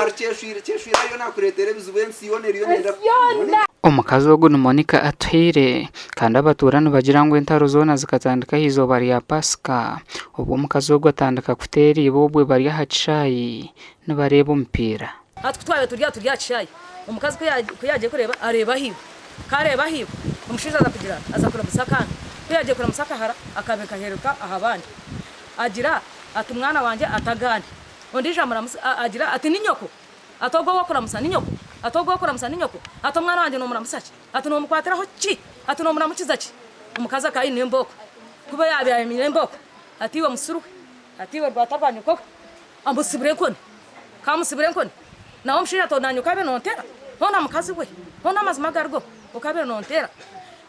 Ahari Kyeshwire, Kyeshwire ariyo nakureetera ebizibu ensi yoona eriyo neyenda Ensi yoona! Omukazi ogu ni Monica Atuhaire kandi abatuura nibagira ngu entaro zoona zikatandika aha izooba rya Pasika obu omukazi ogu atandika kuteera iba obwe bari aha kishaayi nibareeba omupiira. Hati ku twabaire turi aha turi aha kishaayi, omukazi ku ku yaagiire kureeba areeba ahaiguru. Ku areeba ahaiguru, omushaija aza kugira ata, aza kuramutsya akaana. Ku yaagiire kuramutsya akahara, akabi kaheeruka aha bandi. Agira ati, Mwana wangye atagaane. Ondiijo amuramutsya agira ati, Ni nyoko. Ati, Ogwo ou orikuramutsya ni nyoko? Ati, Ogwo ou orikuramutsya ni nyoko? Ati, Omwana wangye noomuramutsya ki? Ati, Noomukwatiraho ki? Ati, Noomuramukiza ki? Omukazi akaba aine embooko. Ku yaabaire aine embooko, ati, Iwe musiru we! Ati, Iwe rwata rwa nyoko we! Amutsibura enkoni. Ku amutsibura enkoni, nawe omushaija ati, Naanye okaabaire nonteera? Hoona mukazi we, hoona amazima agarigo, okaabaire nonteera?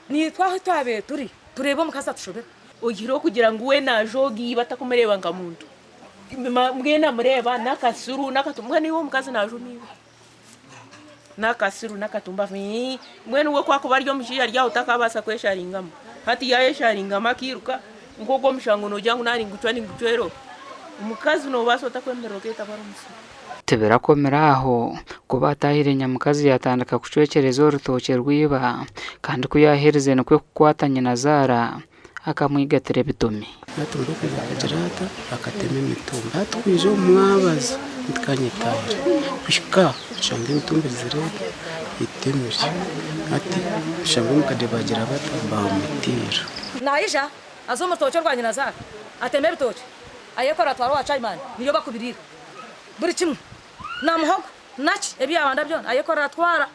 Naitwe ahu twabaire turi, tureebe omukazi atushobera. Oihireho kugira ngu we naajooga iba atakumureeba nka muntu. Mbwenu amureeba n'akasiru n'akatumba mbwenu iwe omukazi naajuma iba? N'akasiru n'akatumba mbwenu we ku akuba ari omushaija ari aho takaabaasa kwesharingamu. Hati yaayesharingamu akairuka nk'ogwo omushango noogira ngu naaringucwa ningucwera oha? Omukazi noobaasa ota kwemerera okeeta ku ari omusiru? Tibirakomire aho, ku baataahire nyamukazi yaatandika kucwekyereza orutookye rwa iba, kandi ku yaaherize nikwo kukwata nyinazaara akamwigatira ebitomi. Natumba okwija akagira ata akatema emitumbi hati kwija omu mwabazi ntikanyetahire kuhika nshanga emitumbi ezire etemire hati nshanga omukade bagira bata bamutiira. Naija aza omu rutookye orwa nyinazaara atema ebitookye ayekorera atwara owa chairman niyo bakubiriira buri kimwe na muhogo naki ebi yabanda byona ayekorera atwara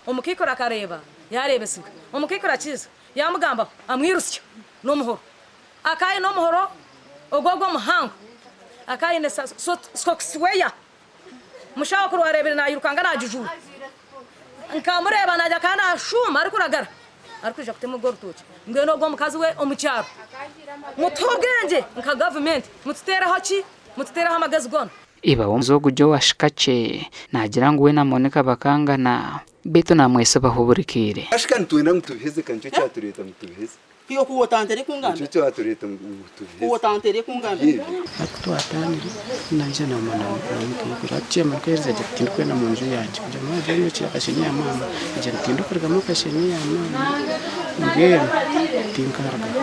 omukaikuru akareeba yareebesibwa omukaikuru akiiza Yaamugambaho, amwirutsya n'omuhoro. Akaba aine omuhoro ogwo ogw'omuhango. Akaba aine sokisi weya. Mushaho ku rwareebire naayirukanga naagijuura. Nkamureeba naija akaba naashuuma arikuragara arikwija kutema orwo rutookye. Mbwenu ogwo omukazi we omu kyaro. Mutuhe obwengye nka gavumenti, mututeereho ki? Mututeereho amagezi goona. Iba w'omukazi ogu Joash Kakye naagira ngu we na Monica bakangana. Beitu naamwesibaho buri kaire. Kashika nitwenda ngu tubiheze ka nikyo kyatureeta ngu tubiheze. Iwe ku otantere kungambira. Nikyo kyatureeta ngu tubiheze. Ku otantere kungambira. Hati ku twataanire, naija naaguma namukaikuru. Hati chairman ku yaaherize agira ati tindikwenda mu nju yangye kugira ngu waaba oine akashenyi ya maama, agira ati tindikurugamu akashenyi ya maama, mbwenu tinkarugamu.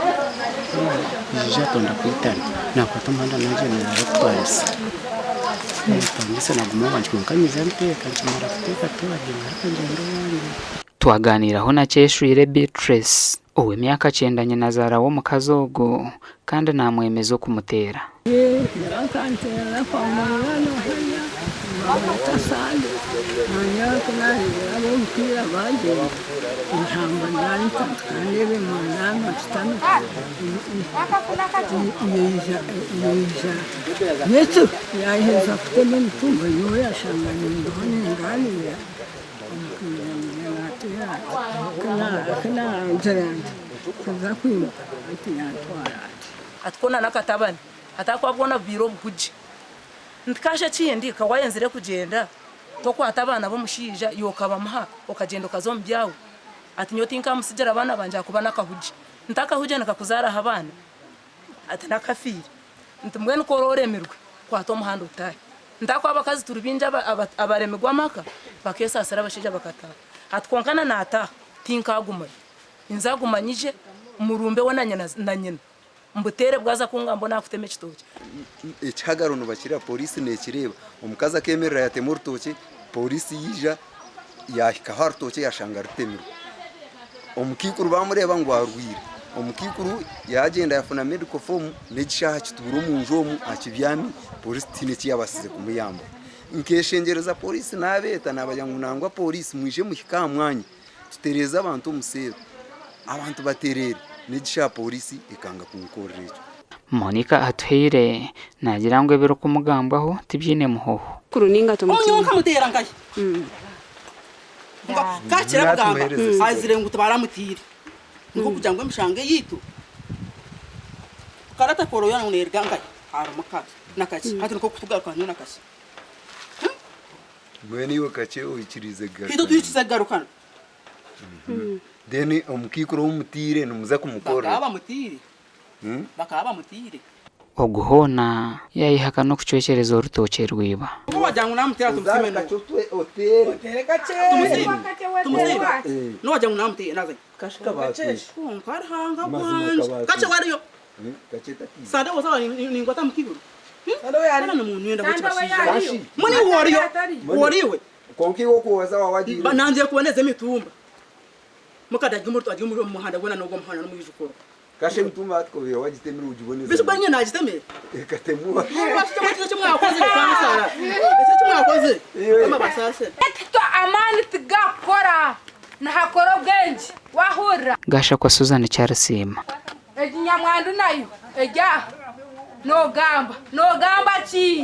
Yaija atonda kwitana, naakwata omuhanda naagyenda naaza kutwariza. Naatandisa naaguma owangye kwonka nyija nteeka, nkimara kuteeka twarya ngaruka ngyenda owangye. Twaganiiraho na Kyeshwire Beatrice ow'emyaka kyenda nyinazaara w'omukazi ogu kandi naamwemeza okumuteera. Bakanteera kwamurira hariya bamweta Sande nanye ku nareebire ab'omupiira bagyenda eihamba ryanyita ndeeba emuri nashutami yaija nyekiro yaheza kutema emitumba nyowe yashanga nindiho ninganiira omukaija nateera ati ku nagira nti kuza kwimuka ati yantwara ati. Ati koona n'akatabani ati ahakuba bwona bubaire obuhugi. Nti kashi ekindi ka waayenzire kugyenda tokwata abaana b'omushaija iwe okabamuha okagyenda okaza omu byawe? Ati nyowe tinkamutsigira baana bangye ahakuba n'akahugi. Nti akahugi nikakuzaaraho abaana? Ati n'akafiire. Nti mbwenu ku oraba oremirwe kwata omuhanda otaahe. Nti ahakuba abakazi turi baingi abaremirwe amaka bakeesaasira abashaija bakataaha. Ati kwonka na naataaha tinkaagumayo. Ninza kuguma nyije murumbe we na nyina mbuteere bwaza kungamba naakutema ekitookye. Ekihagaro nibakireeba, pooriisi neekireeba. Omukazi akeemerera yaatema orutookye, pooriisi yaija yaahikaho aha rutookye yaashanga rutemirwe. Omukaikuru baamureeba ngu arwaire. Omukaikuru yaagyenda yaafuna medical form n'egi shaaha akituura omu nju omu akibyami, pooriisi tihaine eki yaabaasize kumuyamba. Nkeeshengyereza pooriisi naabeeta naabagira ngu nangwa pooriisi mwije muhike aha mwanya. Tutereeze abantu omu seero, abantu batereere, n'egi shaaha pooriisi ekanga kunkorera ekyo. Monica Atuhaire naagira ngu ebirikumugambwaho tibyine muhoho. Kuru ninga tumutima. Nyowe nkamuteera nkahi? Kakira kugamba azire ngu tibaramutiire nikwo kugira ngu emishango eyaitu karata koroyona ngu neruga nkahi harimu kabi nakaki hati nikwo kutugaruka nyowe nakaki. Mbwenu iwe kakye oikiriize kugarukana. Itwe twikirize kugarukana. Then omukaikuru ou mutiire nimuza kumukorera Bakaba ki? bamutiire. Bakaba bamutiire. Ogu hoona yaayehakana okucwekyereza orutookye rwa iba. Kwonka iwe okuwaza wawagiire. Nanzire kuboneza emitumba mukadde ari omu muhanda gwona n'ogwo muhanda n'omwijukuru. Kasha emitumba hati kobaire wagitemire ogiboneza. Beitu bwanyine nagitemire. Ekatemwa. Ekyo eki mwakoze kansara. Ekyo eki mwakoze. Mukama abasaasire. Titwe amaani tigakukora nihakora obwengye wahurira. Gashakwa Susan Kyarisiima. Egi nyamwandu nayo eri aha nogamba nogamba ki?